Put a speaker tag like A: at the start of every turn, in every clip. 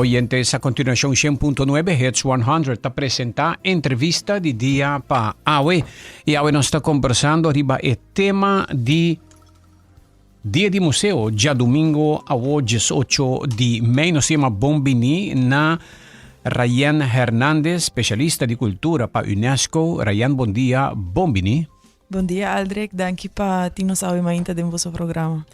A: Oyentes, a continuacion 100.9 Hits 100 ta presenta entrevista di dia pa awe. Y awe nos ta conversando riba e tema di Dia di Museo, djadumingo awo 18 di mei. Nos yama bon bini na Rayen Hernandez, specialista di cultura pa UNESCO. Rayen, bon dia, bon bini.
B: Bon dia Aldrich, danki pa tin nos awe mainta den boso programa.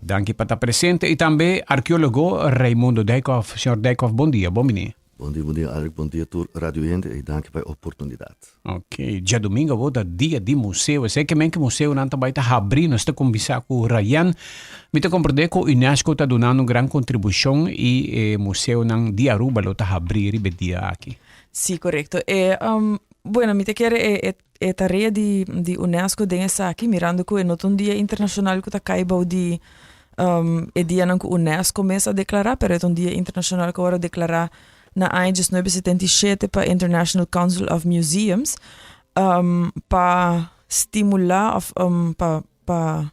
A: Danki pa ta presente y tambe arkeologo Raimundo Dijkhoff. Señor Dijkhoff, bon dia, bon bini.
C: Bon dia, bon dia Aldrich, bon dia tur radio hende y danki pa e oportunidad.
A: Ok, djadumingo awor ta dia di museo. Esei ke men ke museonan ta bai ta habri. Nos ta kuminsá ku Rayan. Mi ta komprendé ku UNESCO ta dunando un gran kontribushon i e museonan di Aruba lo ta habri riba e dia aki.
B: Sí, korekto. E, bueno, mi ta kere e e e tarea di di UNESCO den esaki, mirando ku e no ta un dia internashonal ku ta kai bou di e dianan ku UNESCO mes a deklará, pero e ta un dia internashonal ku a wòrdu deklará na aña 1977 pa International Council of Museums pa stimulá òf pa pa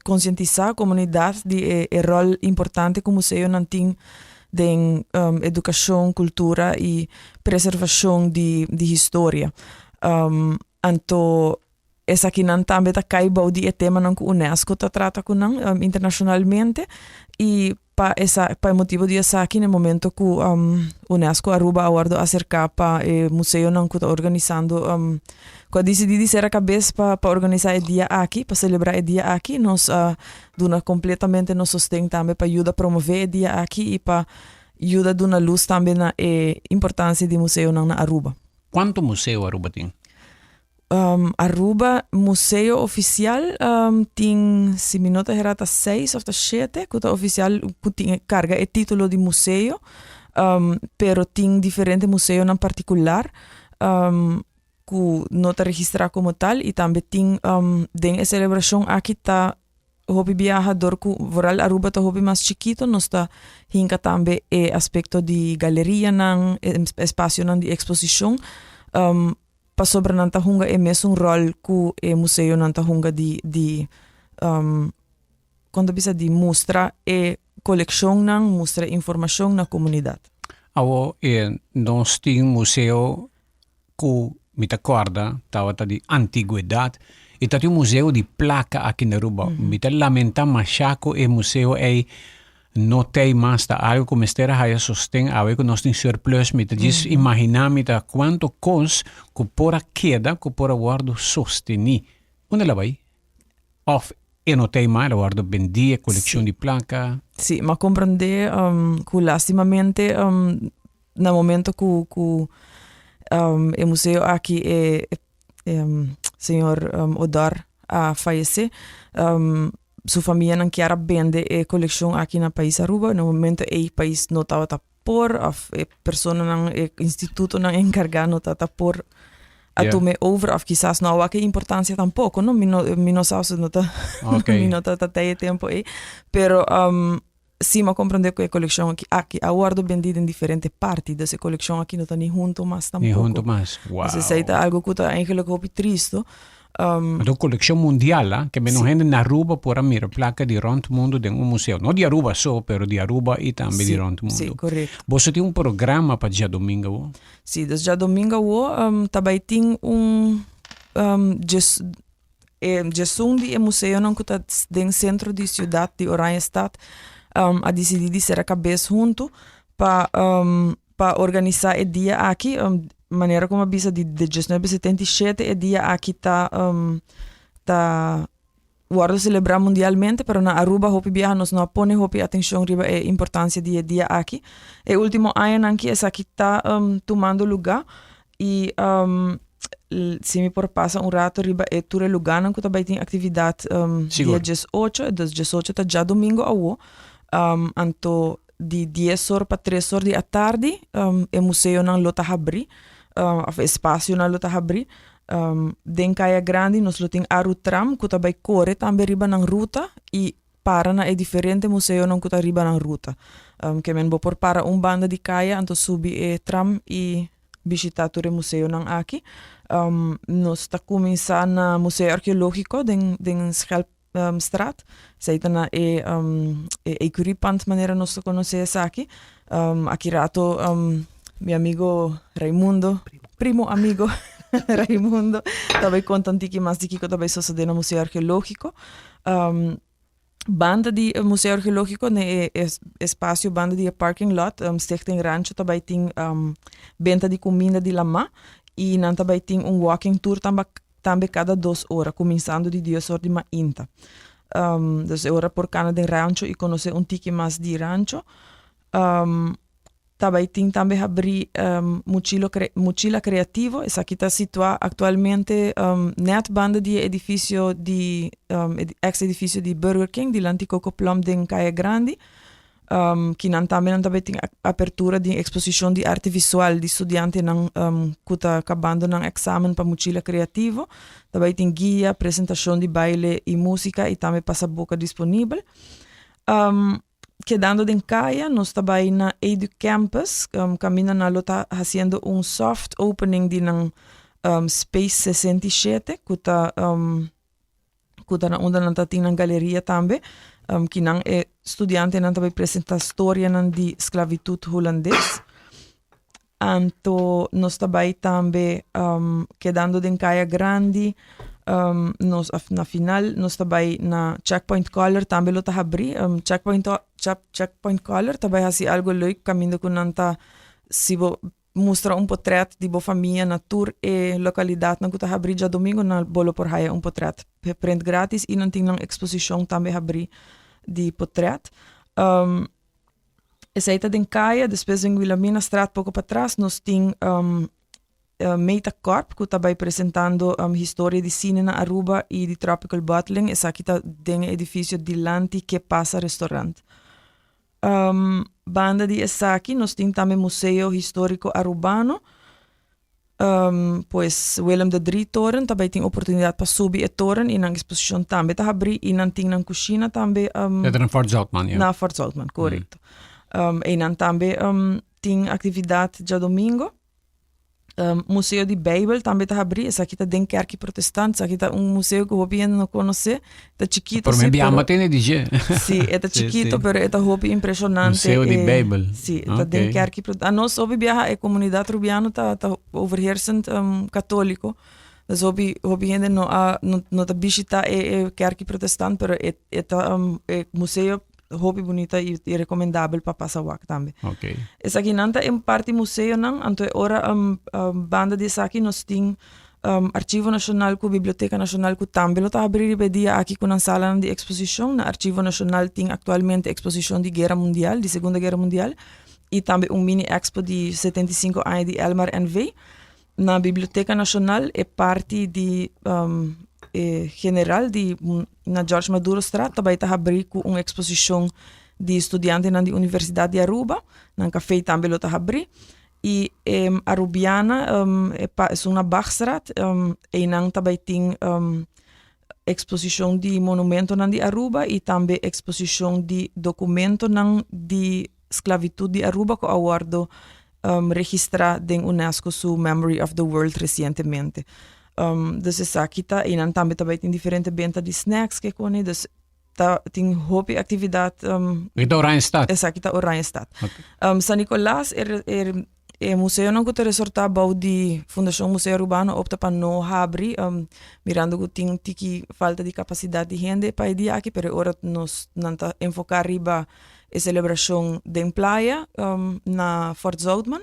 B: konsientisá komunidat di e e ròl importante ku museonan tin den edukashon, kultura i preservashon di di historia. Anto Esakinan tambe ta kai bou di e temanan ku UNESCO ta trata ku nan internashonalmente i pa esa pa e motibu di esaki na e momento ku UNESCO Aruba a wòrdu aserká pa e museonan ku ta organisando ku a disidí di sera kabes pa pa organisá e dia aki pa selebrá e dia aki nos a duna kompletamente nos sosten tambe pa yuda promové e dia aki i pa yuda duna lus tambe na e importansia di museonan na Aruba.
A: Kuantu museo Aruba tin?
B: Aruba museo oficial tin si mi no ta hera ta seis of ta shete ku ta oficial ku tin e karga e titulo di museo pero tin diferente museonan partikular ku no ta registrá komo tal i tambe tin den e selebrashon aki ta hopi biaha dor ku vooral Aruba ta hopi mas chikito nos ta hinka tambe e aspekto di galerianan espasionan di eksposishon pasobra nan ta hunga e mesun ròl ku e museonan ta hunga di di kon ta bisa di mustra e kolekshonnan mustra informashon na komunidat.
A: Awo e nos tin museo ku mi ta kòrda tabata di antigwedat i ta tin un museo di plaka aki na Aruba. Mi ta lamenta masha ku e museo ei no t'ei mas, ta algu ku mester a haya sosten awe ku nos tin surplus. Mi ta djis imaginá mi ta kuantu kos ku por a keda ku por a wòrdu sostení. Unda el a bai? Òf e no t'ei mas, el a wòrdu bendí e kolekshon di plaka?
B: Sí, m'a komprendé ku lastimamente na momento ku ku e museo aki e señor Odor a fayesé su famianan kier a bende e kolekshon aki na pais Aruba na momento ei pais no tabata por òf e personanan e institutonan enkargá no tabata por a tuma e over òf kisas no a wak e importansia tampoko no mi no mi no sa no ta mi no tabata tei e tempu ei pero Sí, m'a comprende cu e coleccion aki, aki a wordo bendi den diferente parti, dus e coleccion aki no ta ni hunto mas
A: Ni
B: tampoco.
A: hunto mas. Wow.
B: Dus esey ta algo cu ta eigenlijk hopi tristo. Um,
A: Anto coleccion mundial, ah, ke menos
B: Sí.
A: hende na Aruba por a mira placa di rond mundo den un museo. No di Aruba so, pero di Aruba y tambe di
B: sí,
A: rond
B: sí,
A: mundo.
B: correcto.
A: Boso tin un programa pa djadomingo awo?
B: Sí, dus djadomingo awo um, ta bay tin un um, djes, E djesun di e museonan ku ta den sentro di siudat di Oranjestad a disidí di sera kabes huntu pa pa organisá e dia aki. Manera ku mi a bisa di 1977 e dia aki ta ta wòrdu selebrá mundialmente pero na Aruba hopi biaha nos no a pone hopi atenshon riba e importansia di e dia aki. E último añanan ki esaki ta tumando lugá I si mi por pasa un rato riba e tur e lugánan ku ta bai tin aktividat dia 18, dus 18 ta djadumingu awo. Anto di dies or pa tres or di atardi e museonan lo ta habrí, òf e espasionan lo ta habrí. Den Kaya Grandi nos lo tin Arutram ku ta bai kore tambe riba nan ruta i para na e diferente museonan ku ta riba nan ruta. Ke men bo por para un banda di kaya anto subi e tram i bishita tur e museonan aki. Nos ta kuminsá na Museo Arkeológiko den den Schelp. Straat. Esei ta na e um, e Ecuriepand manera nos ta conoce esaki. Um, aki rato um, mi amigo Raimundo, primo amigo Raimundo, ta bai conta un tiki mas di kiko ta bai sosode na Museo Arqueologico. Um, banda di e Museo Arqueologico ne e espacio banda di e parking lot, um, Stichting Rancho ta bai tin um, benta di cuminda di lamá y nan ta bai tin un walking tour tamba tambe cada dos ora, cuminsando di dies or di mainta. Um, dus e ora por cana den rancho y conoce un tiki mas di rancho. Um, tabay tin tambe habri um, Muchilo cre Muchila Creativo, esaki ta situa actualmente um, net banda di e edificio di um, ex edificio di Burger King, dilanti Coco Plum den Kaya Grandi. Um, kinan tambe nan tambe tin apertura di exposicion di arte visual di studiantenan um, ku ta kabando nan examen pa Muchila Creativo. Tambe tin guia, presentacion di baile y musica y tambe pasaboca disponibel. Um, kedando den kaya, nos ta bai na Edu Campus, um, kaminda nan lo ta haciendo un soft opening di nan um, Space 67, ku ta um, ku ta na unda nan ta tin nan galeria tambe, um, ki nan e studiantenan ta bai presenta storianan di sklavitud hulandes. Anto nos ta bai tambe um, kedando den Kaya Grandi, um, nos na final nos ta bai na Checkpoint Color tambe lo ta habri. Um, Checkpoint, Checkpoint Color ta bai hasi algo leuk kaminda ku nan ta si bo Mustra un potret di bo famia na tur e lokalidatnan ku ta habrí djadumingu. Nan bo lo por haya un potret print gratis i nan tin nan eksposishon tambe habrí di potret. Um, esei ta den kaya, despues den Wilhelminastraat poko patras nos tin um, Meta Corp ku ta bai presentando um, historia di sine na Aruba i di Tropical Bottling. Esaki ta den e edifisio dilanti Ke Pasa Restaurant. Um, banda di esaki nos tin tambe Museo Historico Arubano. Um, pues Willem de Drie Toren ta bai tin oportunidad pa subi e toren y nan exposicion tambe ta habri y nan tin nan cushina tambe. Um,
A: Dat na Fort Zoutman, ja.
B: Na Fort Zoutman, correcto. Mm. Um, y nan tambe um, tin actividad djadomingo. Um, Museo di Bijbel tambe ta habrí. Esaki ta den kerki protestant. Esaki ta un museo ku hopi hende no konosé. Ta chikito,
A: Por
B: sí,
A: mi biamba
B: pero
A: tene di dje.
B: Sí, e ta
A: Sí,
B: chikito,
A: sí.
B: pero e ta hopi impresionante.
A: Museo di
B: E,
A: Bijbel.
B: sí, e ta den
A: Ok.
B: kerki protestant. Anos hopi biaha e komunidat rubiano ta ta overheersend um, katóliko. Dus hopi hopi hende no a no, no ta bishita e e kerki protestant, pero e e ta um, e museo Hopi bunita y, y recomendabel pa pasa wak tambe.
A: Okay.
B: Esakinan ta en parti museonan, anto e ora um, um, banda di esaki nos tin um, Archivo Nacional ku Biblioteca Nacional ku tambe lo ta abri riba e dia aki ku nan salanan di exposicion. Na Archivo Nacional tin actualmente exposicion di Guera Mundial, di Segunda Guera Mundial, y tambe un mini expo di 75 aña di Elmar NV. Na Biblioteca Nacional e parti di um, e general di na George Madurostraat ta bai ta habri ku un exposicion di studiantenan di Universidad di Aruba. Nan café tambe lo ta habri. Y e Arubiana um, e pa, esun na Bachstraat, um, einan ta bai tin um, exposicion di monumentonan di Aruba y tambe exposicion di documentonan di sclavitud di Aruba cu a wordo um, registra den UNESCO su Memory of the World recientemente. Um, dus esaki ta, y nan tambe ta bai tin diferente benta di snacks ke koni, dus ta tin hopi actividad. Um,
A: Esaki ta Oranjestad?
B: Esaki ta Oranjestad. Okay. Um, San Nicolas, er, er, e museonan ku ta resortá bou di Fundashon Museo Arubano opta pa no habri, um, mirando ku tin tiki falta di kapasidat di hende pa e dia aki, pero e ora nos nan ta enfoká riba e celebracion den playa um, na Fort Zoutman.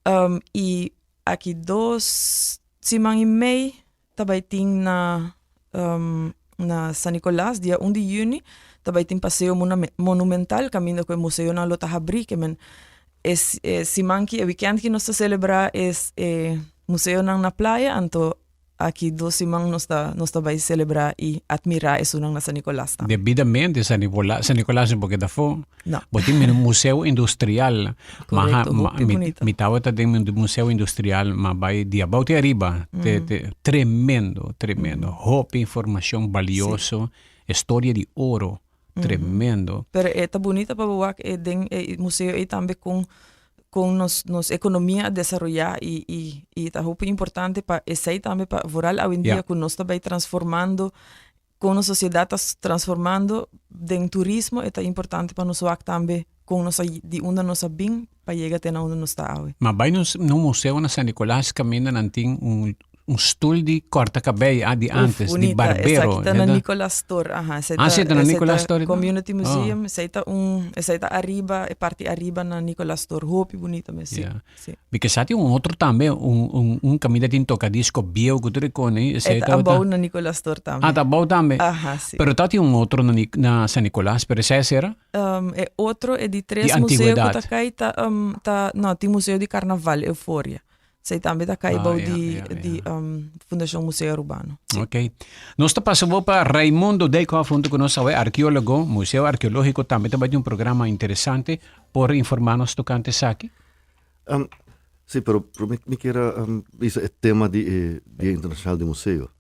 B: Um, y aki dos siman y mei ta bai tin na, um, na San Nicolas, dia 1 di juni, ta bai tin paseo monumental, caminda cu e museonan lo ta habri, ke men e, e siman ki, e weekend ki nos ta celebra es e museonan na playa, anto Aki dos siman nos ta nos ta bai selebrá i atmirá esunnan na San Nicolas tambe.
A: Debidamente San Nicolas, San Nicolas no por keda afó.
B: No.
A: Bo tin un museo industrial.
B: Correcto,
A: Ma,
B: hopi
A: mi,
B: bunita.
A: mi tabata den un museo industrial, ma bai di abou te ariba. Te, te, tremendo, tremendo. Hopi informacion balioso, historia di oro, tremendo.
B: Pero e ta bunita pa bo wak e den e museo ei tambe kon kon nos nos ekonomia a desaroyá i i i ta hopi importante pa esei tambe pa vooral awendia ku nos ta bai transformando. Kon nos sosiedat ta transformando den turismo e ta importante pa nos wak tambe kon nos a di unda nos a bin pa yega te na unda nos ta awe.
A: Ma bai nos na un museo na San Nicolas kaminda nan tin un un stul di kòrta kabei a di
B: Uf,
A: antes, di
B: bunita.
A: barbero.
B: Esaki ta na Nicolas Store, aha. Esei
A: Ah,
B: ta
A: sí, ta na
B: esei
A: Nicolas
B: ta
A: Store.
B: Community
A: Oh.
B: Museum, esei ta un esei ta ariba e parti ariba na Nicolas Store. Hopi bunita mes, sí.
A: Ja.
B: Sí.
A: Mi ke sa tin un otro tambe, un, un, un kaminda tin tokadisko bieu ku tur e kone.
B: E ta abou na Nicolas Store tambe.
A: Ah, ta abou tambe.
B: Aha, sí.
A: Pero ta tin un otro na, na San Nicolas, pero esei a sera?
B: E otro, e di tres
A: Di
B: museo ku ta
A: antigwedad.
B: kai ta, ta, no, tin Museo di Carnaval, Euforia. Esei tambe ta kai
A: Ah,
B: bou
A: ja,
B: di,
A: ja,
B: di
A: ja.
B: Fundashon Museo Arubano. Sí.
A: Ok. Nos ta pasa bo pa Raimundo Dijkhoff hunto ku nos awe, arkeólogo, Museo Arkeológiko tambe ta bai tin un programa interesante. Por informá nos tokante esaki?
C: Um, sí, pero promé mi kier a um, bisa e tema di e Dia Internacional di Museo.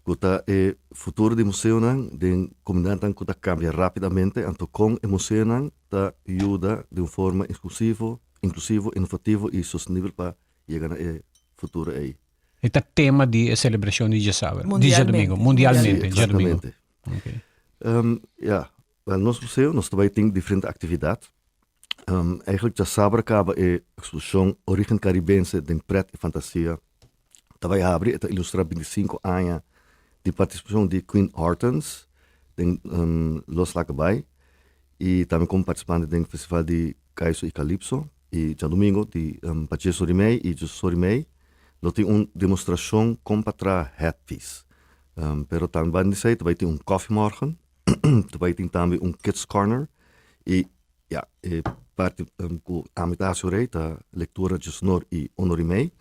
C: Ku ta e futuro di museonan den komunidatnan ku ta kambia rápidamente, anto kon e museonan ta yuda di un forma inklusivo, inklusivo, inovativo i sostenibel pa yega na e futuro ei.
A: E ta tema di e selebrashon di djasaber, di
B: Mundialmente.
A: djadumingu, mundialmente,
C: Sí,
A: djadumingu.
C: exactamente.
A: Okay.
C: Um, ja, Wel nos museo nos ta bai tin diferente actividad. Eigenlijk djasabra caba e exposicion Origen Caribense den Pret y Fantasia ta bai habri. E ta ilustra 25 aña di participacion di Queen Hortens den Los Laga Bai y tambe como participante den Festival di Kaiso y Calypso. Y djadomingo di pa djes ora y mei y djes ora y mei lo tin un demostracion con pa traha headpiece. Pero tambe banda di esey ta bai tin un koffiemorgen. Ta bai tin tambe un kids corner y ya e parti cu ami ta haci orey ta lectura djesnor y uno ora y mei.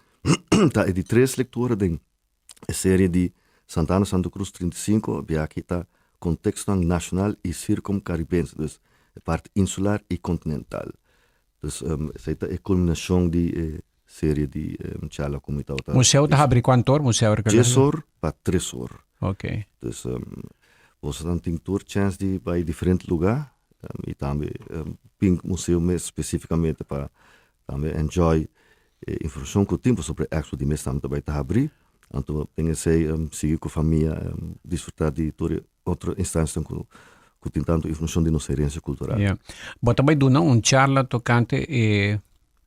C: Ta e di tres lectura den e serie di Santa Ana Santa Cruz 35 biaha ta contextonan nacional y circumcaribense, dus e parti insular y continental. Dus esey ta e culminacion di e serie di charla cu mi tabata.
A: Museo ta habri cuanto or? Museo Arqueológico?
C: Dies or pa tres or.
A: Ok.
C: Dus boso nan tin tur chance di bay diferente lugar y tambe bin museo mes specificamente pa tambe enjoy e informacion cu tin pasobra e expo di mes tambe ta bay ta habri. Anto den esey sigui cu famia disfruta di tur e otro instancianan cu cu tin tanto informacion di nos herencia cultural.
A: Ya. Bo ta bay duna un charla tocante e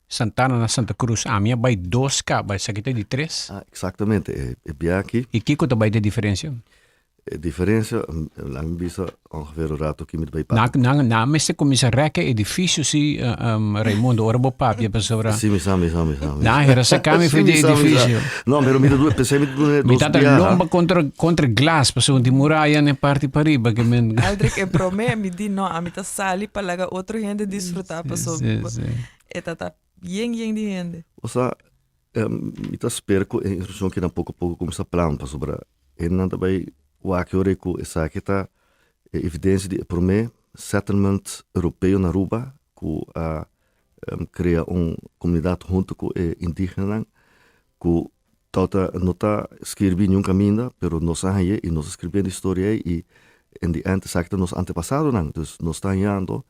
A: Santana na Santa Cruz. Ami a bay dos caba, esaki ta di tres.
C: Ah, exactamente. E, e biaha aki.
A: Y kico ta bay ta e diferencia?
C: E diferencia, laat mi bisa ongeveer un rato ki mi ta bay
A: Na,
C: papia.
A: na, na mester cuminsa rek e edificio si, Raimundo, ora bo papia pasobra.
C: Si, mi sa, mi sa, mi sa. Mi
A: Na, hera saca mi
C: Si,
A: for
C: mi
A: di
C: sa, mi sa.
A: edificio.
C: No, pero mi ta duna, pensé mi ta duna
A: Mi
C: dos
A: tata
C: biaha.
A: lomba contra, contra glas, pasobra di muraya na e parti pariba ke men.
B: Aldrich e prome mi di no, ami ta sali pa laga otro hende disfruta pasobra
A: Si, si.
B: e ta ta yen yen di hende.
C: Osea, mi ta spera ku e instrukshon kinan poko poko kuminsá plan pasobra hendenan ta bai wak ora ku esaki ta e evidensia di e promé settlement europeo na Aruba ku a krea un komunidat huntu ku e indígenanan ku tabata no ta skirbi niun kaminda pero nos a hañ'é i nos a skirbiendo historia ei i in the end esaki ta nos antepasadonan dus nos ta hañando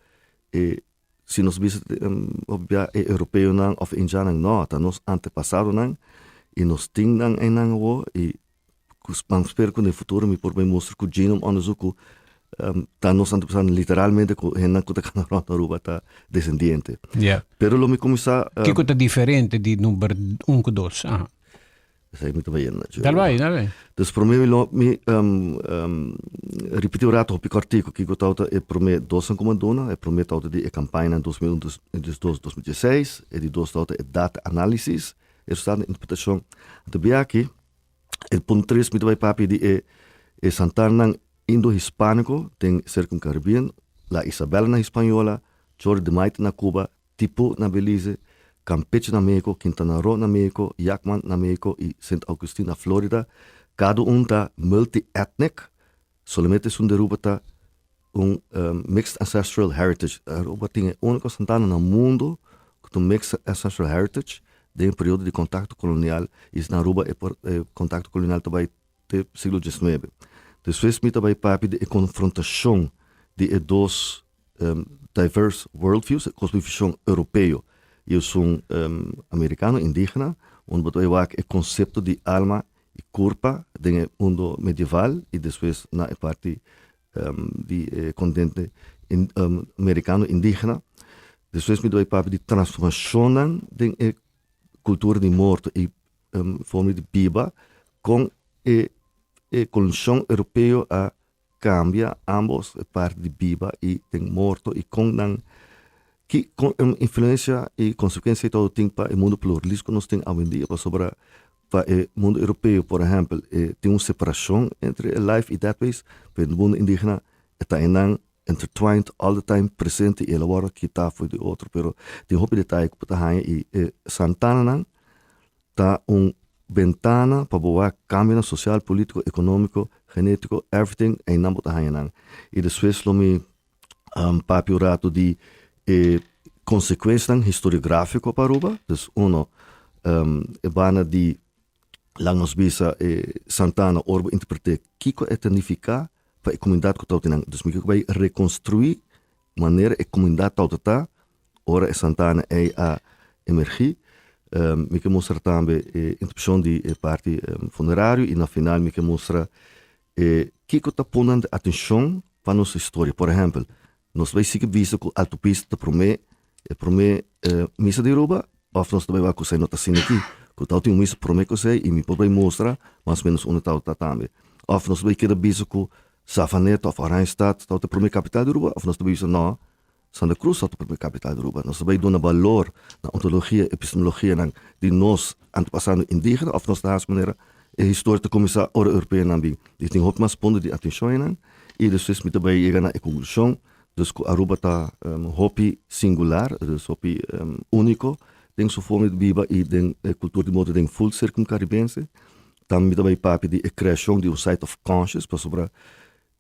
C: e Si nos bisa hopi e europeonan of e indiannan, no, ta nos antepasadonan y nos tin nan einan awo y ban spera cu den futuro mi por bay mustra cu genome onderzoek cu ta nos antepasadonan literalmente cu hendenan cu ta cana rond Aruba ta descendiente. Pero lo mi cuminsa.
A: Kico ta diferente di number un cu dos? Aha.
C: Esei mi ta bai yenda.
A: Dal bai, dal bai.
C: Dus promé mi lo mi ripití un rato hopi kòrtiku kiko tabata e promé dosnan ku mi a duna. E promé tabata di e kampañanan 2002, 2016. E di dos tabata e data análisis, e resultado di interpretashon. Anto bia aki e punto tres mi ta bai papia di e e santarnan indo-hispániko den Sirkum-Caribbean, La Isabela na Hispaniola, Chorro de Maite na Cuba, Tipo na Belize, Campeche na Mexico, Quintana Roo na Mexico, Yakman na Mexico y Sint Augustine na Florida. Cada un ta multi-ethnic, solamente esun di Aruba ta un mixed ancestral heritage. Aruba tin e unico santana na mundo cu ta un mixed ancestral heritage den e periodo di contacto colonial y na Aruba e contacto colonial ta bay te siglo diesnuebe. Despues mi ta bay papia di e confrontacion di e dos diverse worldviews, kosmovishon europeo i esun amerikano, indigena, unda bo ta bai wak e konsepto di alma i kurpa den e mundo medieval i despues na e parti di e kontinente merikano indigena. Despues mi ta bai papia di transformashonnan den e kultura di morto i forma di biba kon e e kolonishon europeo a kambia ambos e parti di biba i den morto i kon nan ki influensia i konsekuensia e tin pa e mundu pluralista ku nos tin awendia pasobra pa e mundu europeo por ehèmpel e tin un separashon entre e life i death ways pero e mundu indigena e ta einan intertwined all the time presente i el a wòrdu kitá for di otro pero tin hopi detaye ku bo ta haña i e santananan ta un bentana pa bo wak kambionan sosial, polítiko, ekonómiko, genétiko, everything einan bo ta haña nan. I despues lo mi papia un ratu di e konsekuensianan historiográfiko pa Aruba. Dus uno, e banda di laga nos bisa e Santana ora bo interpret'é kiko e ta nifiká pa e komunidat ku tabata einan. Dus mi ke bai rekonstruí manera e komunidat tabata ta Ora e Santana ei a emergí, mi ke mustra tambe e interpretacion di e parti funerario i na final mi ke mustra e kiko ta pone nan atencion pa nos historia. Por ehempel, nos ta bai sigui bisa ku Altopista ta promé e promé misa di Aruba òf nos ta bai wak ku esei no ta asina aki, ku tabatin un misa promé ku esei i mi por bai mustra mas o menos unda tabata tambe. Òf nos ta bai keda bisa ku Savaneta òf Oranjestad tabata e promé kapital di Aruba òf nos ta bai bisa no, Santa Cruz ta prome kapital di Aruba. Nos ta bai duna balor na ontologia, epistemologianan di nos antepasado indigena of nos ta hasi manera e historia ta kuminsá ora europeonan bin. I tin hopi mas punto di atenshon einan i despues mi ta bai yega na e konklushon dus ku Aruba ta hopi singular, dus hopi úniko den su forma di biba i den e kultura di moda den ful sirkumkaribense. Tambe mi ta bai papia di e kreashon di un site of conscious pasobra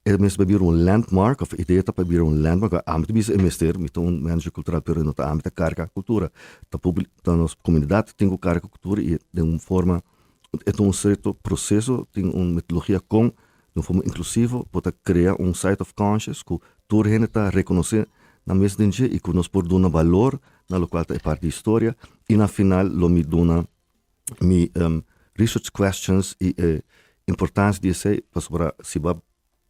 C: E mester pa bira un landmark of idea ta pa bira un landmark. Ami ta bisa e mester, mi ta un manager cultural pero no ta ami ta carga cultura. Ta publi ta nos comunidad tin cu carga cultura y den un forma e ta un cierto proceso, tin un metodologia con den un forma inclusivo bo ta crea un site of conscious cu tur hende ta reconoce nan mes den dje y cu nos por duna balor na locual ta e parti di historia y na final lo mi duna mi research questions y e importancia di esey pasobra si bo a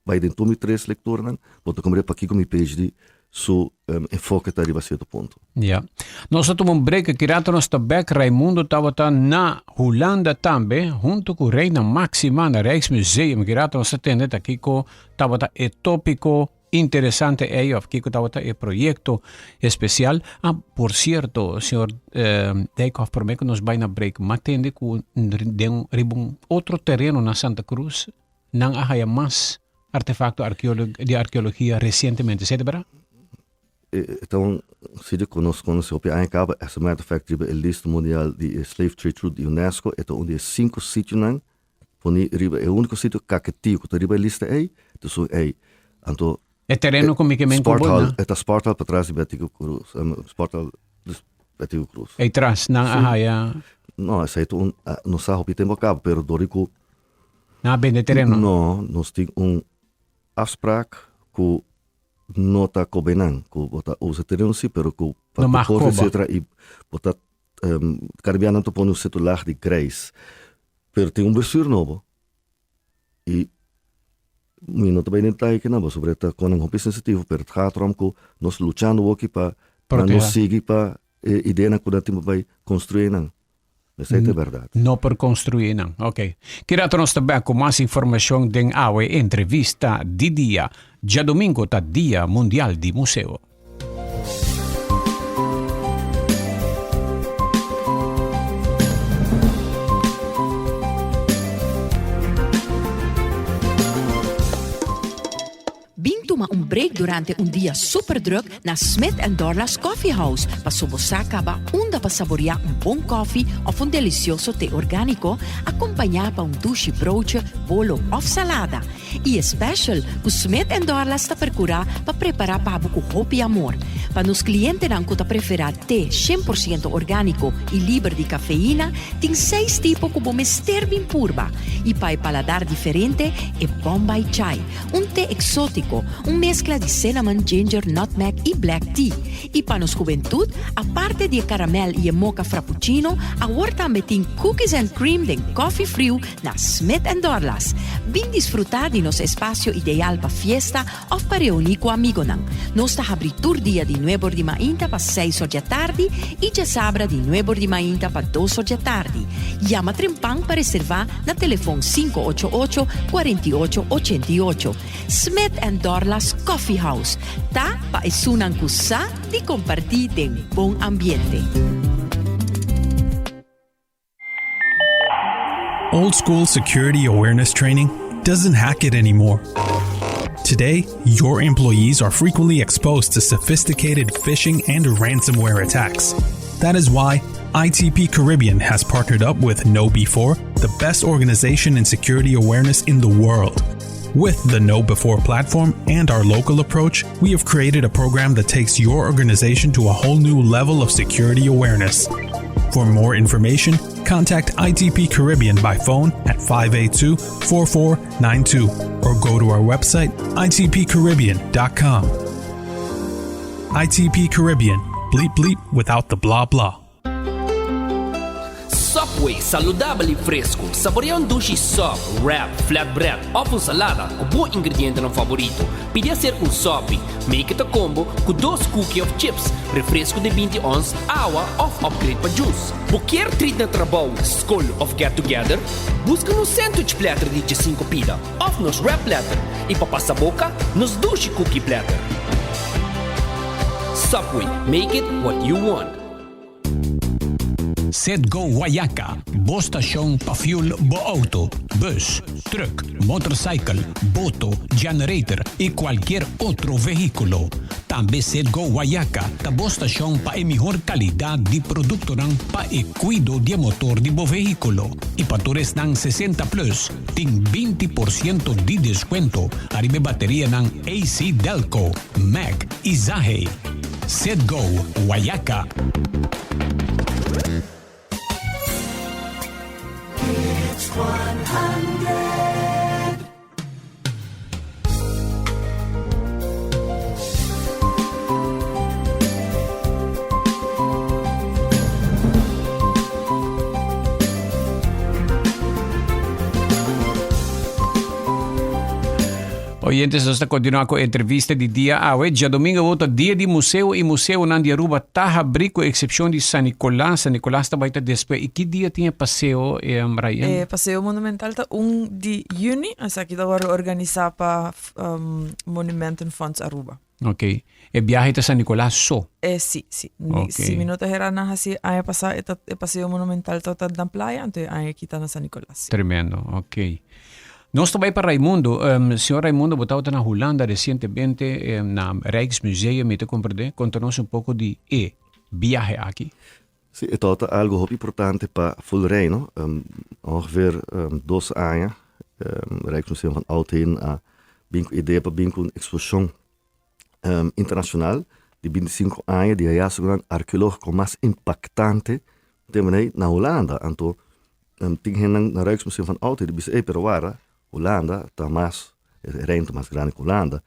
C: bay den tur mi tres lecturanan bo ta comprende pakico mi PhD su enfoke ta riba cierto punto.
A: Ya. Nos a tuma un break aki rato nos ta bek. Raimundo tabata na Hulanda tambe hunto cu Reina Maxima na Rijksmuseum. Aki rato nos ta tende ta kico tabata e topico Interesante ei of kiko tabata e proyecto especial. Ah, por cierto, señor eh, Dijkhoff, prome ku nos bai na break, ma tende ku den riba un otro terreno na Santa Cruz, nan a haya mas artefacto arqueolo di arqueologia recientemente, esei ta berdad?
C: E ta un sitio ku nos konosé hopi aña kaba, as a matter of fact riba e lista mundial di e slave trade route di UNESCO e ta un di e sinku sitionan Poni riba e úniko sitio kaketí ku ta riba e lista ei, ta esun ei. Anto
A: E tereno ku mi ke men ku bo
C: Sporthal, e ta Sporthal patras di Betico Cruz, Sporthal di Betico Cruz.
A: Ei tras nan a haya.
C: No, esei ta un, nos sa hopi tempu a kaba, pero dor di ku.
A: Nan a bende tereno?
C: No, nos tin un afspraak ku no ta kobe nan, ku bo ta usa tereno si, pero ku pa
A: No mag
C: deporte
A: koba.
C: etcetera i bo ta Caribianonan ta pone un cierto laag di grijs, pero tin un bestuur nobo y mi no ta bay den detaye kinan pasobra e ta con hopi sensitivo, pero het gaat erom cu nos luchando hoki pa nan no sigui pa e ideanan cu nan tin pa bay construi nan. Esey ta e berdad.
A: No por construi nan. Ok. Ki rato nos ta bek cu mas informacion den awe entrevista di dia. Djadomingo ta Dia Mundial di Museo.
D: Bin tuma un break durante un dia super druk na Smith and Dorlas Coffee House paso bo sa caba unda pa saborea un bon koffie of un delicioso te organico acompaña pa un dushi broodje, bolo of salada. I e special ku Smith and Dorlas ta percura pa prepara pa bo cu hopi amor. Pa nos klientenan ku ta preferá te 100% orgániko i liber di kafeina, tin seis tipo ku bo mester bin purba. I pa e paladar diferente, e Bombay Chai, un te eksótiko, un meskla di cinnamon, ginger, nutmeg i black tea. I pa nos hubentut, aparte di e karamèl i e moka frappuccino, awor tambe tin cookies and cream den kòfi friu na Smith and Dorlas. Bin disfrutá di nos espasio ideal pa fiesta òf pa reuní ku amigonan. Nos ta habrí tur dia di nuebor di mainta pa seis or djatardi i djasabra di nuebor di mainta pa dos or djatardi. Yama trempan pa reservá na telefon 588 48 88. Smith and Dorlas Coffee House ta pa esunnan ku sa di kompartí den bon ambiente.
E: Old school security awareness training doesn't hack it anymore. Today, your employees are frequently exposed to sophisticated phishing and ransomware attacks. That is why ITP Caribbean has partnered up with KnowBe4, the best organization in security awareness in the world. With the KnowBe4 platform and our local approach, we have created a program that takes your organization to a whole new level of security awareness. For more information, contact ITP Caribbean by phone at 582 4492 or go to our website itpcaribbean.com. ITP Caribbean, bleep bleep without the blah blah.
F: Subway, saludabel y fresco. Saborea un dushi sub, wrap, flatbread of un salada cu bo ingredientenan favorito. Pidi acerca un sopi. Make it a combo cu dos cookie of chips, refresco di binti ons, awa of upgrade pa juice. Bo kier treat na trabou, scol of get together? Busca nos sandwich platter di djesinco pida of nos wrap platter y pa pasa boca, nos dushi cookie platter. Subway, make it what you want.
A: Citgo Guayaca, bo stashon pa fuel bo auto, bus, truck, motorcycle, boto, generator y cualkier otro vehiculo. Tambe Citgo Guayaca ta bo stashon pa e mihor calidad di productonan pa e cuido di e motor di bo vehiculo. Y pa tur esnan 60 plus tin 20% di descuento ariba e baterianan AC Delco, Mack y Zahe. Citgo Guayaca. Oyentes, nos ta continua cu entrevista di dia awe. Djadomingo awor ta dia di museo y museonan di Aruba ta habri cu excepcion di San Nicolas. San Nicolas ta bay ta despues. Y ki dia tin e paseo, eh, Ryan?
B: E paseo monumental ta un di juni. Esaki ta worde organisa pa um, Monumentenfonds Aruba.
A: Ok. E biahe ta San Nicolas so?
B: Eh, si, si. Ok. Si mi no ta hera nan hasi aña pasá e ta e paseo monumental ta na playa, anto e aña aki ta na San Nicolas.
A: Tremendo, ok. Nos ta bai pa Raimundo. Um, señor Raimundo, bo tabata na Hulanda recientemente um, na Rijksmuseum, mi ta comprende. Conta nos un poco di e biahe aki.
C: Si, e tabata algo hopi importante pa full Reino. Um, ongeveer um, dos aña, um, Rijksmuseum van Oudheden a bin ku idea pa bin ku un exposicion um, internacional di 25 aña di hallazgonan arqueológico mas impactante te manera na Hulanda. Anto um, tin hendenan na Rijksmuseum van Oudheden bisa, ey, pero wara, Hulanda ta mas, e Reino ta mas grandi ku Hulanda.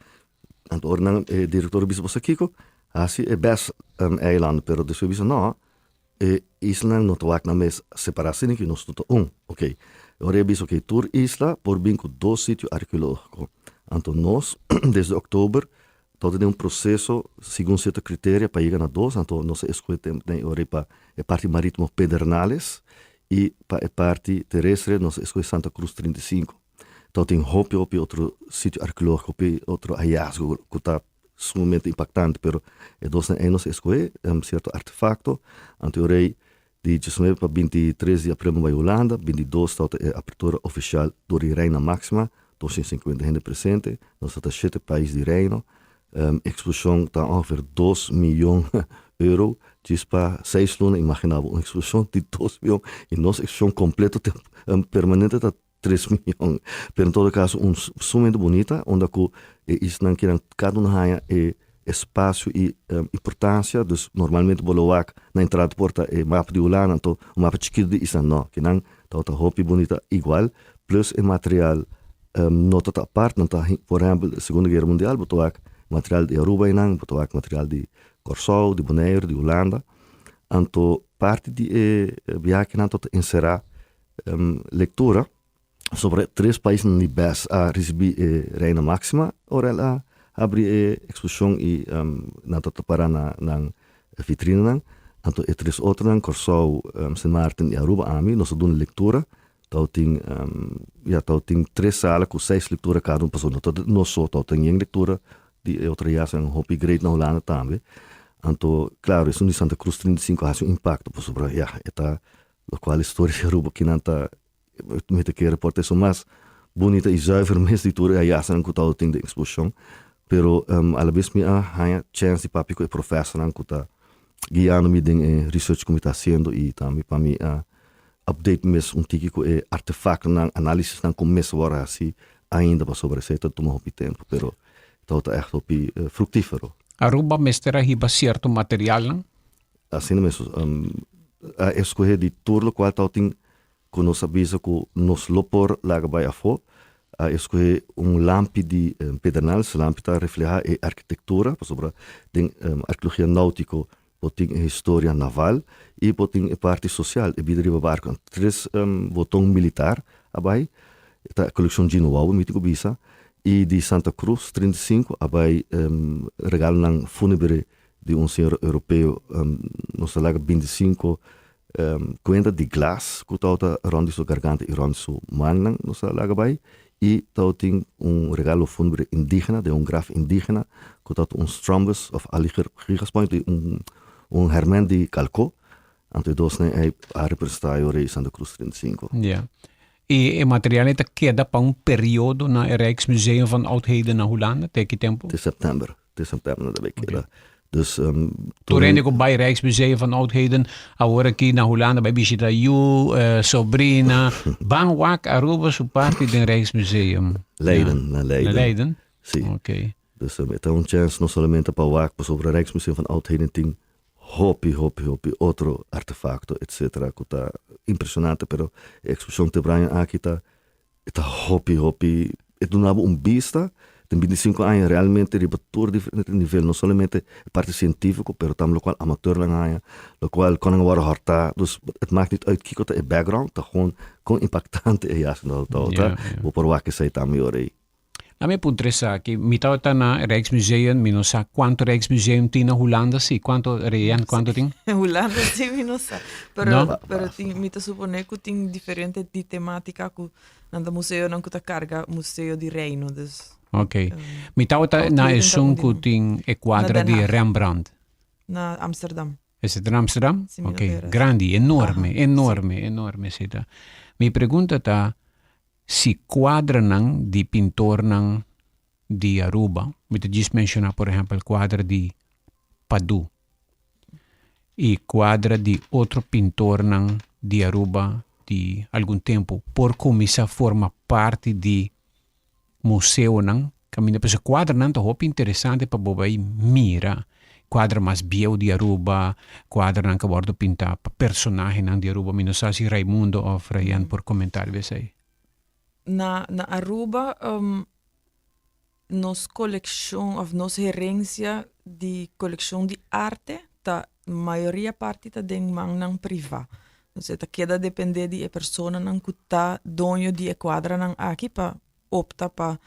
C: Anto ora nan e director a bisa boso kiko, hasi e best um, eilanden, pero despues bisa no, e islanan no ta wak nan mes separa asina ki nos tur ta un. Ok, ora e bisa ok, tur isla por bin ku dos sitio arkeologiko. Anto nos desde oktober tabata den un proseso segun sierto kriteria pa yega na dos, anto nos a eskohe tempu den e ora ei pa e parti maritimo Pedernales i pa e parti terestre nos a eskohe Santa Cruz 35. Tabatin hopi hopi otro sitio arkeológiko, hopi otro hallazgo ku ta sumamente impactante, pero e dosnan ei nos escoge cierto artefacto, anto e rey di diesnuebe pa bintitres di april bai Hulanda, bintidos tabata e apertura oficial door di Reina Maxima, 250 hende presente, nos tabata shete pais di Reino, exposicion ta ongeveer dos miyon euro, djis pa seis luna, imagina bo un exposicion di dos miyon y nos exposicion completo permanente ta tres miyon. Pero en todo caso un sumamente bunita unda cu e isnan kinan cada un haya e espasio i importansia, dus normalmente bo lo wak na entrada por ta e mapa di Hulanda anto un mapa chikitu di isla no, kinan tabata hopi bunita igual plus e material no ta ta apart, nan ta por ehempel Segunda Guera Mundial bo ta wak material di Aruba einan, bo ta wak material di Kòrsou, di Boneiru, di Hulanda, anto parti di e biahenan ta enserá lektura. Sobre tres paisnan di bes a risibí e Reina Máxima ora el a habri e eksposishon i nan ta para na nan vitrinanan. Anto e tres otronan, Kòrsou, Sint Maarten i Aruba, ami, nos a duna lektura. Tabatin, ya, tabatin tres sala ku seis lektura kada un pasobra no ta nos so, tabatin yen lektura di e otro yasnan hopi great na Hulanda tambe. Anto, klaro, esun di Santa Cruz 35 a hasi un impakto pasobra, ya, e ta lokual historia di Aruba kinan ta Mi ta kere por ta esun mas bunita i zuiver mes di tur e hayasanan ku tabatin den eksposishon. Pero alabes mi a haña chèns di papia ku e profèsornan ku ta guiando mi den e research ku mi ta hasiendo i tambe pa mi a update mi mes un tiki ku e artefaktonan, análisisnan ku mester wòrdu hasi ainda pasobra esei ta tuma hopi tempu, pero tabata ègt hopi fruktífero.
A: Aruba mester a hiba sierto materialnan?
C: Asina mes, a eskohe di tur lokual tabatin ku nos a bisa ku nos lo por laga bai afó, a eskohe un lampi di pedernal. Su lampi ta reflehá e arkitektura, pasobra den arkeologia náutiko bo tin e historia naval i bo tin e parti sosial, e bida riba barku. Tres boton militar a bai, e ta kolekshon Gino Wouwe, mi tin ku bisa, i di Santa Cruz 35 a bai regalonan fúnebre di un señor europeo, nos ta laga 25 Kuenta di glas ku tabata rònt di su garganta i rònt di su mannan nos a laga bai i tabatin un regalo fúnebre indígena den un graf indígena ku tabata un strombus òf aligigaspoint di un hèrmènt di kalkó. Anto e dosnan ei a representá e ora ei Santa Cruz 35.
A: Ya. I e material ei ta keda pa un periodo na e Rijksmuseum van Oudheden na Hulanda? Te ki tempu?
C: Te sèptèmber. Te sèptèmber nan ta bai keda. Dus
A: Tur hende ku bai Rijksmuseum van Oudheden awor aki na Hulanda bai bishita yu, sobrina, ban wak Aruba su parti den Rijksmuseum.
C: Leiden, na Leiden.
A: Na Leiden?
C: Si.
A: Oké.
C: Dus e ta un chèns no solamente pa wak pasobra Rijksmuseum van Oudheden tin hopi hopi hopi otro artefakto etcetera ku ta impreshonante pero e eksposishon te Brian aki ta E ta hopi hopi, e duna bo un bista den 25 aña realmente riba tur diferente nivel, no solamente e parti científico, pero tambe locual amateurnan haña, locual con nan a wòrdu hòrtá. Dus het maakt niet uit kiko ta e background, ta gewoon kon impactante e yas nan tabata,
A: Ja, ja.
C: bo por wak esei tambe ora ei.
A: Na mi puntra esaki, mi tabata na Rijksmuseum, mi no sa cuanto Rijksmuseum tin na Hulanda si, cuanto Rian, cuanto tin?
B: Hulanda si mi no sa, pero
A: No?
B: pero tin mi ta supone cu tin diferente di tematica cu nan ta museonan cu ta carga Museo di Reino, dus.
A: Ok. Mi tabata na esun cu tin e cuadra di Rembrandt.
B: Na Amsterdam.
A: Esei ta na Amsterdam?
B: Si, mi no
A: Ok,
B: ta era.
A: grandi, enorme,
B: Aha, si.
A: enorme, enorme esei ta. Mi pregunta ta, Si kuadranan di pintornan di Aruba, mi ta djis menshoná por ehèmpel kuadra di Padú i kuadra di otro pintornan di Aruba di algun tempu por kuminsá forma parti di museonan kaminda pasobra kuadranan ta hopi interesante pa bo bai mira kuadra mas bieu di Aruba, kuadranan ku a wòrdu pintá pa personahenan di Aruba. Mi no sa si Raimundo òf Rayan por komentá riba esei.
B: Na na Aruba nos kolekshon òf nos herensia di kolekshon di arte ta mayoria parti ta den mannan privá. Entonces ta keda dependé di e personanan ku ta doño di e kuadranan aki pa opta pa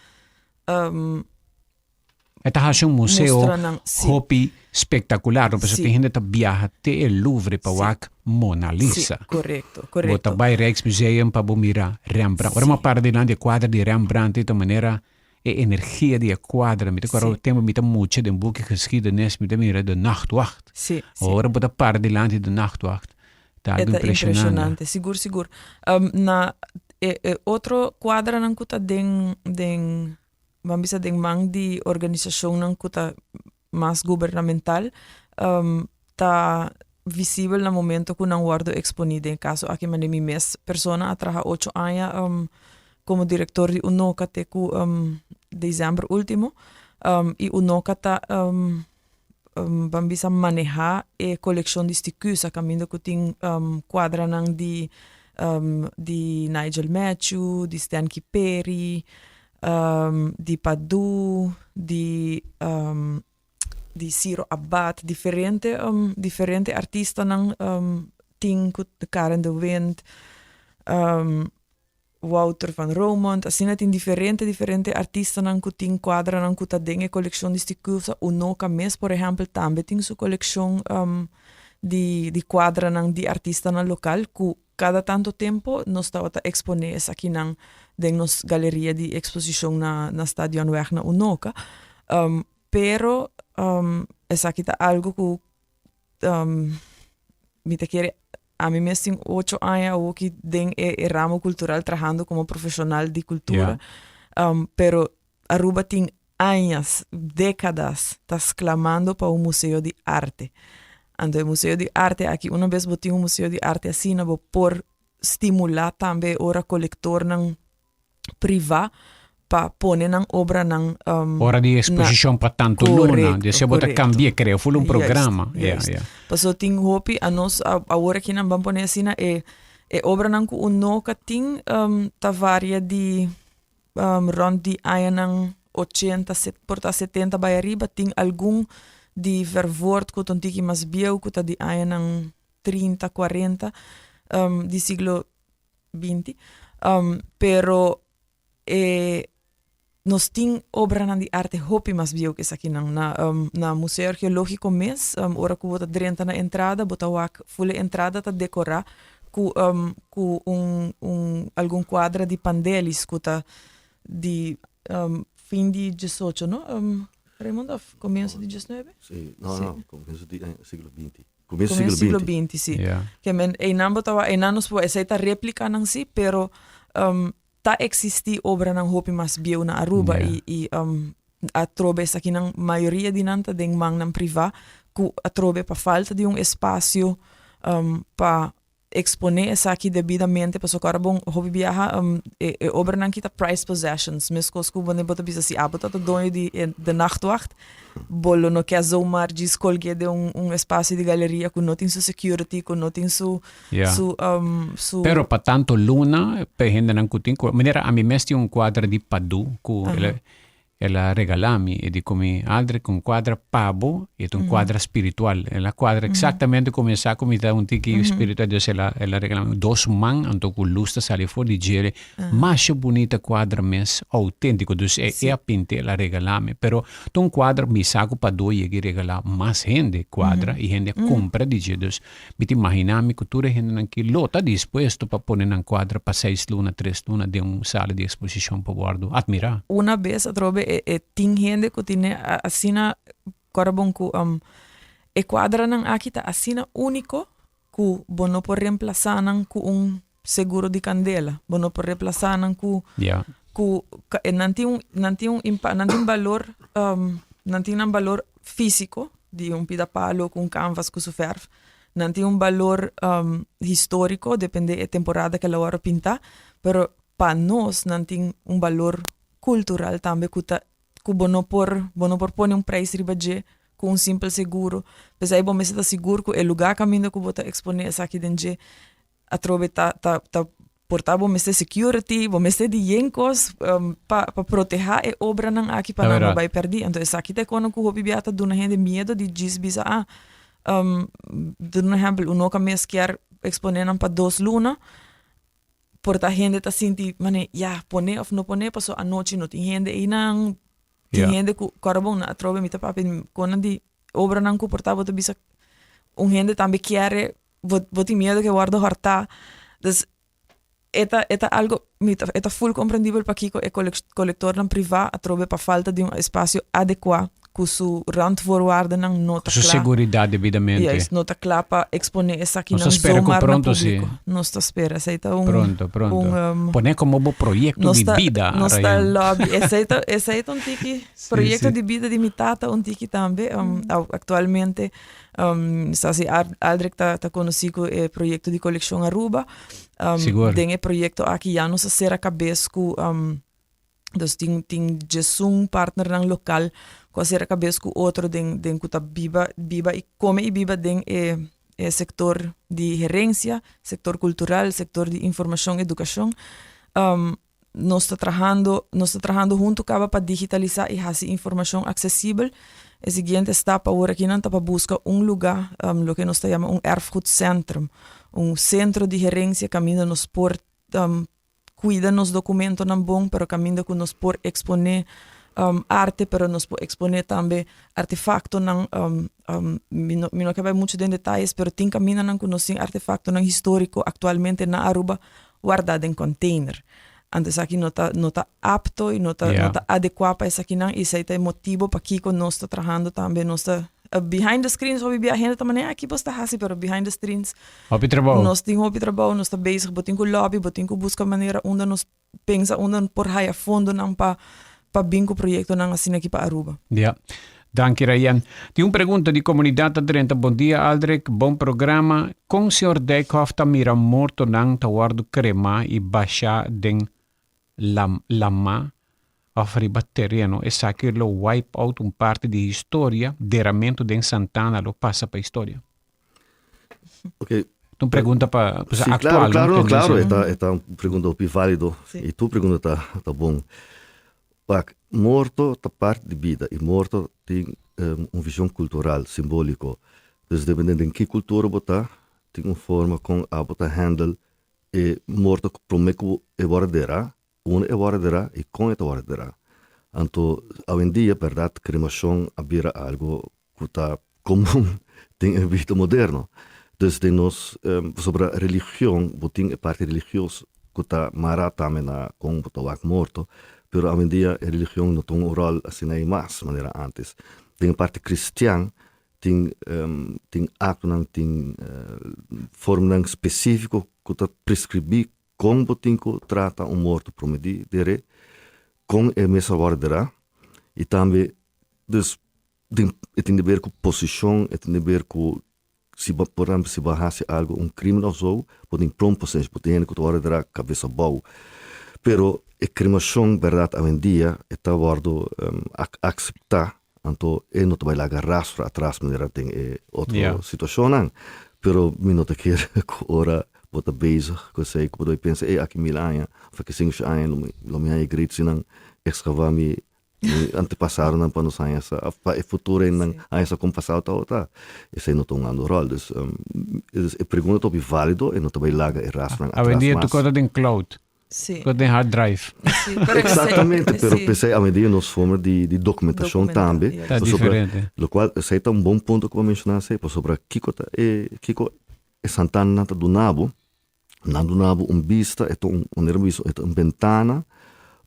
A: E ta hasi un museo
B: Mustra nan, sí.
A: hopi spektakular, no? Pasobra
B: Sí.
A: tin hende ta biaha te e Louvre pa
B: Sí.
A: wak Mona
B: Sí,
A: Lisa.
B: korekto,
A: Bo ta
B: korekto.
A: bai Rijksmuseum pa bo mira Rembrandt. Ora
B: Sí.
A: mi a para dilanti e kuadra di Rembrandt di ta manera e energia di e kuadra. Mi ta kòrda
B: Sí.
A: un tempu mi ta mucha den buki geschiedenis mi ta mira De Nachtwacht.
B: Sí, sí.
A: Ora bo ta para dilanti De Nachtwacht ta
B: E
A: algu
B: ta
A: impreshonante.
B: impreshonante, sigur, sigur. Na e e otro kuadranan ku ta den den Ban bisa den man di organisashonnan ku ta mas gubernamental ta visibel na momento ku nan wòrdu eksponí. Den e kaso aki manera mi mes persona a traha ocho aña komo direktor di UNOCA te ku desèmber último i UNOCA ta. um, ban bisa maneha e kolekshon di Sticusa kaminda ku tin um, kuadranan di um, di Nigel Matthew, di Stan Kiperi, um, di Padu, di um, di Ciro Abad, diferente um, diferente artistanan um, tin ku Karen de Wind, um, Wouter van Romondt, asina tin diferente diferente artistanan ku tin kuadranan ku ta den e kolekshon di Sticulsa. Unoca mes por ehèmpel tambe tin su kolekshon um, di di kuadranan di artistanan lokal ku kada tanto tempo nos tabata eksponé esakinan den nos galeria di eksposishon na na Stadionweg na Unoca. Um, pero um, esaki ta algo ku um, mi ta kere ami mes tin ocho aña awoki den e, e ramo cultural trahando como profesional di cultura. Yeah. Um, pero Aruba tin añas, décadas, ta sclamando pa un museo di arte. Anto e museo di arte aki, una vez bo tin un museo di arte asina, bo por stimula tambe ora colectornan priva pa pone nan obranan
A: um, Ora di exposicion pa tanto luna, de se bota cambia, creo, full un programa.
B: Juist, yeah, yeah. Paso tin hopi a nos awor aki nan ban pone asina e e obranan ku unoka tin um, ta varia di um, rond di añanan 80, set, por ta 70 bai ariba, tin algun di Vervoort ku ta un tiki mas bieu ku ta di añanan 30, 40 um, di siglo 20. Um, pero e nos tin obranan di arte hopi mas bieu ku esakinan. Na, um, na Museo Arkeológiko mes, um, ora ku bo ta drenta na entrada, bo ta wak full e entrada ta dekorá ku, um, ku un, un algun kuadra di Pandelis ku ta di um, fin di 18, no? Um, Raymond, of komienso di 19?
C: Sí, no,
B: Sí.
C: no, komienso di eh, siglo XX. Komienso
B: Komienso
C: siglo
B: siglo
C: XX.
B: 20, sí.
A: Yeah.
B: Ke men einan bo tawa einan nos por esei ta replikanan sí, pero um, ta existi obranan hopi mas bieu na Aruba
A: Yeah.
B: i i um, atrobe esakinan mayoria di nan ta den mannan privá ku atrobe pa falta di un espasio um, pa exponé esaki debidamente pasobra ora bon hopi biaha um, e, e obranan ki ta prized possessions meskos ku bo bo ta bisa si abo ta ta doño di e, de nachtwacht bo lo no ke zomaar djis kolg'é den un, un espasio di galeria ku no tin su security ku no tin su
A: Ja.
B: su um, su
A: Pero pa tanto luna, pa e hendenan ku tin, manera ami mes tin un kuadra di Padu ku el a El a regalá mi e di ku mi, Aldrich, un kuadra pa bo, i e ta un kuadra spiritual. El a kuadra eksaktamente ku mi sa ku mi ta un tiki spiritual, dus el a el a regalá mi dos man anto ku lus ta sali for di djere. Masha bunita kuadra mes, outéntiko. Dus e e a pint'é, el a regalá mi. Pero ta un kuadra mi sa ku Padó yega i regalá mas hende kuadra i hende a kumpra di dje. Dus Mi ta imaginá mi ku tur e hendenan ki lo ta dispuesto pa pone nan kuadra pa seis luna, tres luna den un sala di eksposishon pa wòrdu atmirá.
B: Una bes atrobe e e tin hende ku tine asina kòrda bon ku e kuadranan aki ta asina úniko ku bo no por remplasá nan ku un seguro di kandela, bo no por remplasá nan ku ku nan tin un nan tin un nan tin balor nan tin nan balor físiko di un pida palo ku un kanvas ku su fèrf, nan tin un balor históriko depende e temporada ku el a wòrdu pintá, pero pa nos nan tin un balor kultural tambe ku ta ku bo no por bo no por pone un preis riba dje ku un simpel seguro, p'esei bo mester ta sigur ku e lugá kaminda ku bo ta eksponé esaki den dje Atrobe ta ta ta por ta bo mester security, bo mester di yen kos um, pa pa proteha e obranan aki pa
A: Ta
B: nan no
A: verdad.
B: bai perdi. Anto esaki ta e kono ku hopi bia ta duna hende miedo di djis bisa ah um, duna un ehempel, uno ka mes kier expone nan pa dos luna, por ta hende ta sinti mane ya pone of no pone paso anochi no tin hende einan, tin
A: Ja.
B: hende ku kòrda bon na atrobe mi ta papia di konan di obranan ku por ta bo ta bisa un hende tambe kier bo, bo tin miedo ke wordo hortá. Dus e ta, e ta algo, mi ta, e ta full comprendibel pakiko e kolektornan privá atrobe pa falta di un espasio adekuá ku su randvoorwaardennan no ta
A: Su
B: kla.
A: seguridat debidamente.
B: Juist, no ta kla pa eksponé
A: Nos ta
B: esakinan
A: spera ku
B: zomaar na
A: pronto si.
B: públiko. Nos ta spera, esei ta un,
A: Pronto, pronto.
B: un, um,
A: Poné komo bo proyekto
B: nos
A: di
B: ta,
A: bida,
B: nos ta
A: Rayan.
B: lobby. Esei ta, esei ta un tiki
A: Sí,
B: proyekto
A: sí.
B: di bida di mi tata un tiki tambe. Um, aktualmente Um, sa si Aldrich ta, ta conocí cu e proyecto di Colección Aruba. Um,
A: Sigur.
B: Den e proyecto aki ya nos a cera cabez cu um, Dus tin tin djesun partnernan lokal ku a sera kabes ku otro den den ku ta biba biba i kome i biba den e e sektor di herensia, sektor kultural, sektor di informashon, edukashon. Nos ta trahando nos ta trahando huntu kaba pa digitalisá i hasi informashon aksesibel. E siguiente stap awor akinan ta pa buska un lugá, loke nos ta yama un erfgoedcentrum, un sentro di herensia kaminda nos por kuida nos dokumentonan bon, pero kaminda ku nos por eksponé arte, pero nos por eksponé tambe artefaktonan. Mi no mi no ke bai muchu den detayes, pero tin kamindanan ku nos tin artefaktonan históriko aktualmente na Aruba wardá den container. Anto esaki no ta no ta apto i no ta no ta adekuá pa esakinan i esei ta e motibo pakiko nos ta trahando tambe. Nos ta behind the screens hopi bia hende ta manera aki bos ta hasi pero behind the screens
A: Hopi trabou.
B: Nos tin hopi trabou, nos ta bezig, bo tin ku lobby, bo tin ku buska manera unda nos pensa unda por haya fondonan pa pa bin ku proyektonan asina aki pa Aruba.
A: Ja. Danki Rayen. Tin un pregunta di komunidat ta drenta, Bon dia Aldrich, bon programa. Kon señor Dijkhoff ta mira mortonan ta wòrdu kremá i bashá den lamá òf riba tereno? Esaki lo wipe out un parti di historia, deramentu den Santana lo pasa pa historia.
C: Ok.
A: Un pregunta pa
C: sí,
A: actual.
C: Claro, claro, claro. E ta un pregunta hopi válido. Sí. I tur pregunta ta bon. Wak, morto ta parti di bida i morto tin un vision cultural, simbólico. Dus dependiendo den ki cultura bo ta, tin un forma con abo ta handle e morto prome cu e worde dera, unda e worde dera i con e ta worde dera. Anto awendia, berdad, cremacion a bira algo cu ta comun den e bida moderno. Dus den nos, pasobra religion, bo tin e parti religioso cu ta mara tambe na con bo ta wak morto, pero awendia e religion no ta un rol asina ei mas manera antes. Den e parti cristian tin tin actonan, tin formanan specifico cu ta prescribi con bo tin cu trata un morto prome di dere, con e mes a worde dera y tambe dus den e tin di ber ku posishon, e tin di ber ku si bo por ehempel si bo a hasi algu un krimen òf so, bo tin prom posesh, bo tin hende ku ta wòrdu dra kabes abou. Pero e kremashon bèrdat awendia e ta wòrdu akseptá, anto e no ta bai laga rastro atras manera den e otro situashonnan. Pero mi no ta kere ku ora bo ta bezig ku esei ku bo ta bai pensa, ey aki mil aña òf aki sinkusha aña lo mi haña great si nan ekskavá mi Mi antepasadonan pa nos haña sa, of pa e futuro hendenan haña sa kon pasado tabata, esei no ta hungando ròl. Dus, e pregunta ta hopi válido, e no ta bai laga e rasnan atras mas.
A: Awendia tur kos ta den cloud,
B: Sí.
A: tur den hard drive.
B: Sí, pero esei,
C: Exactamente, pero
B: sí.
C: p'esei awendia nos forma di di dokumentashon
B: Dokumenta,
C: tambe,
B: ja.
A: Ta
C: pasobra
A: diferente.
C: lokual esei ta un bon punto ku bo a menshoná esei, pasobra kiko ta e kiko e santananan ta duna bo, Nan duna bo un bista, e ta un, manera mi bisa, e ta un bentana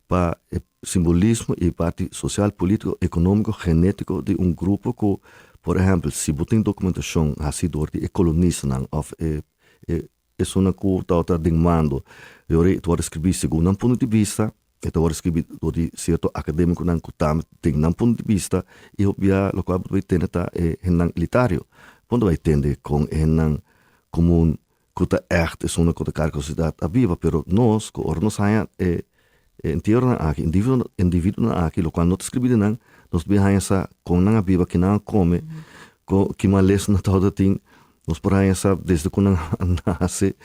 C: pa e simbolismo i e parti sosial, politiko, ekonómiko, genétiko di un grupo ku, por ehèmpel, si bo tin dokumentashon hasi dor di e kolonistanan òf e e esunnan ku tabata den mando, e ora ei ta wòrdu skribí segun nan punto di bista, e ta wòrdu skribí dor di sierto akadémikonan ku tambe tin nan punto di bista i hopi bia lokual bo ta bai tende ta e hendenan elitario. Bo no ta bai tende kon e hendenan komun ku ta ègt esun ku ta karga sosidat a biba, pero nos ku ora nos haña e e entieronan aki, individuo individuonan aki lokual no ta skribí di nan, nos bin haña sa kon nan a biba, ki nan a kome, kon ki malesa nan tabata tin, nos por haña sa desde ku nan a nase,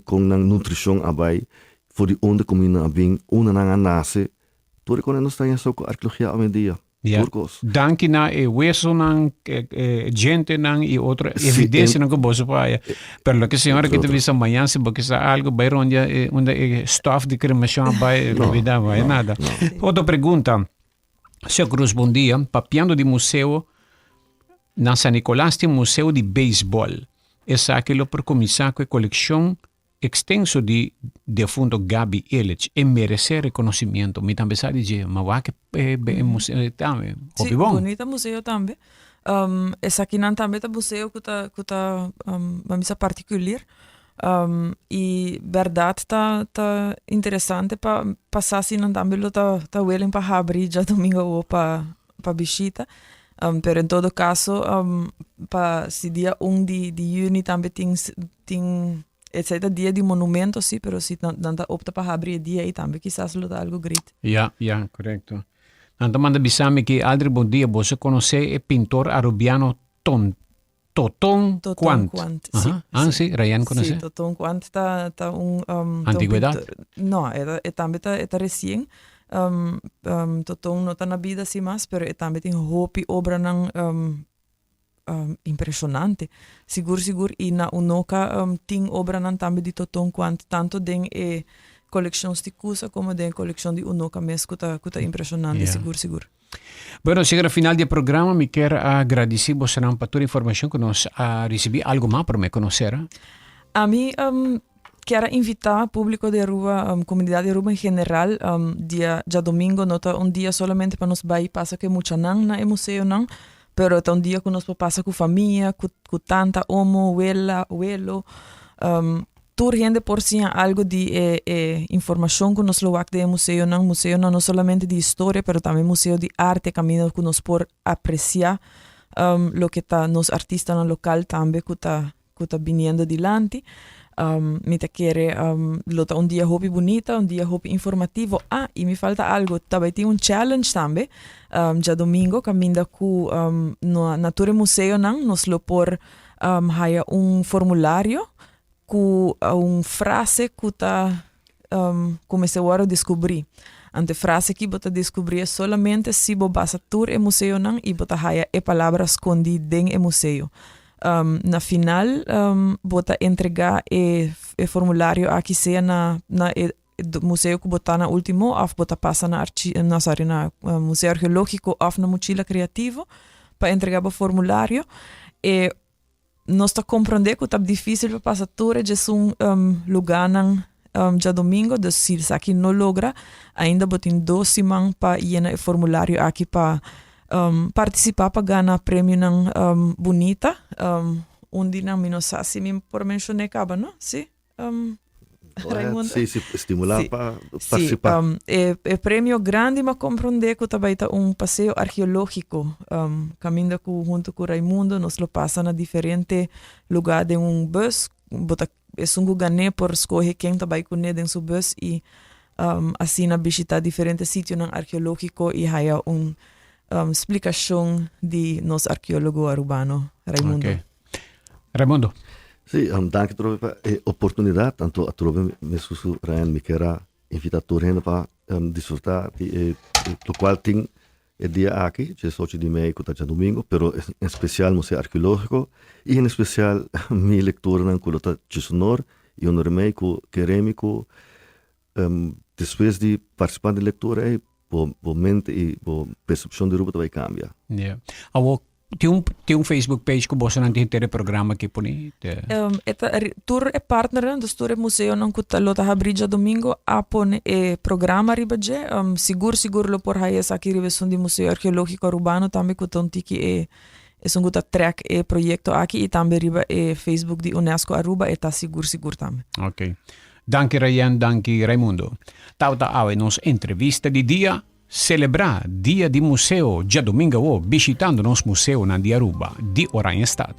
C: kon nan nutrishon a bai, for di unda kuminda a bin, unda nan a nase, tur e kosnan nos ta haña sa ku arkeologia awendia.
A: Ja.
C: Tur kos.
A: Danki na e wesonan, e djentenan i otro
C: Sí,
A: evidensianan ku boso por haya. Pero loke señora ki ta
C: Otro.
A: bisa mañan si bo kisa algo bai rondia e unda e stof di kremashon a bai
C: No,
A: lubida bai
C: no,
A: nada.
C: no.
A: Otro pregunta. Señor Cruz bon dia. Papiando di museo, na San Nicolas tin museo di beisbòl. Esaki lo por kuminsá ku e kolekshon Extenso di defunto Gaby Illich e merece reconocimiento. Mi tambe sa di dje, ma wak e e museo tambe. Hopi
B: Sí,
A: bon.
B: bunita museo tambe. Um, esakinan tambe ta museo ku ta ku ta um, ban bisa particulier. Um, i berdad ta ta interesante pa pa sa si nan tambe lo ta ta willing pa habri djadomingo awo pa pa bishita. Um, pero en todo caso, um, pa si dia 1 di, di juni tambe tin, tin Esei ta dia di monumento si, pero si nan ta opta pa habri e dia ei tambe kisas lo ta algo great.
A: Ya, ya, korekto. Nan ta manda bisa mi ki, Aldri bon dia, boso konosé e pintor arubiano Ton, Toton
B: Toton
A: Quant?
B: Quant, si,
A: Aha, ah
B: si.
A: si, Rayan
B: Si,
A: konosé?
B: Toton Quant ta ta un ta un
A: Antigwedat?
B: pintor, no, e ta e tambe ta e ta resien. Toton no ta na bida si mas, pero e tambe tin hopi obranan impresionante. Sigur sigur y na Unoca tin obranan tambe di Toton Quant tanto den e coleccion Sticusa como den e coleccion di Unoca mes cu ta cu ta impresionante sigur sigur.
A: Bueno, sigur na final di e programa mi kier a gradici bosonan pa tur informacion cu nos a ricibi, algo mas prome cu nos cera?
B: Ami Kier a invitá públiko di Aruba, komunidat di Aruba en general, dia djadomingo no ta un dia solamente pa nos bai pasa ku e muchanan na e museonan, pero ta un dia ku nos por pasa ku famia, ku ku tanta, omo, wela, welo, tur hende por siña algu di e e informashon ku nos lo wak den e museonan. Museonan no solamente di historia, pero tambe museo di arte kaminda ku nos por apresiá loke ta nos artistanan lokal tambe ku ta ku ta biniendo dilanti. Mi ta kere lo ta un dia hopi bunita, un dia hopi informativo. Ah, i mi falta algo, ta bai tin un challenge tambe djadomingo kaminda ku na tur e museonan nos lo por haya un formulario ku un frase ku ta ku mester wòrdu deskubrí. Anto e frase aki bo ta deskubrié solamente si bo basa tur e museonan i bo ta haya e palabra skondí den e museo. Na final bo ta entregá e e formulario aki sea na na e museo ku bo ta na último òf bo ta pasa na archi no sòri na Museo Arkeológiko òf na Mochila Kreativo pa entregá bo formulario. E Nos ta komprondé ku ta difísil pa pasa tur e djesun lugánan djadumingu, dus si esaki no logra, ainda bo tin dos siman pa yena e formulario aki pa partisipá pa gana premionan bunita. Un di nan mi no sa si mi por menshoné kaba, no? Si?
C: Raimundo? Sí, sí, stimulá sí. pa participá.
B: Sí, e, e premio grandi ma comprende ku ta bai ta un paseo arkeológiko. Kaminda ku hunto ku Raimundo nos lo pasa na diferente lugá den un bus. Bo ta esun ku gané por skohe ken ta bai kuné den su bus i asina bishitá diferente sitionan arkeológiko i haya un splikashon di nos arkeólogo arubano Raimundo.
A: Okay. Raimundo.
C: Sí, danki trobe pa e oportunidat. Anto atrobe mi susu Ryan mi kier a invita tur hende pa disfruta di e lokual tin e dia aki, diesocho di mei ku ta djadumingu, pero en spesial Museo Arkeológiko i en espesial mi lekturanan ku lo ta Djesonor i Honor Mei ku kere mi ku despues di partisipa den lektura ei bo bo mente i bo persepshon di Aruba ta bai kambia.
A: Yeah. Awor tin un tin un Facebook page ku bosonan tin henter e programa aki poni? Te.
B: E ta tur e partnernan, dus tur e museonan ku ta lo ta habrí djadumingu a pone e programa riba dje. Sigur sigur lo por haya esaki riba esun di Museo Arkeológiko Arubano tambe ku ta un tiki e esun ku ta trek e proyekto aki i tambe riba e Facebook di UNESCO Aruba e ta sigur sigur tambe.
A: Ok. Danki Rayen, danki Raimundo. Tabata awe nos entrevista di dia. Selebrá Dia di Museo djadumingu awo bishitando nos museonan di Aruba, di Oranjestad.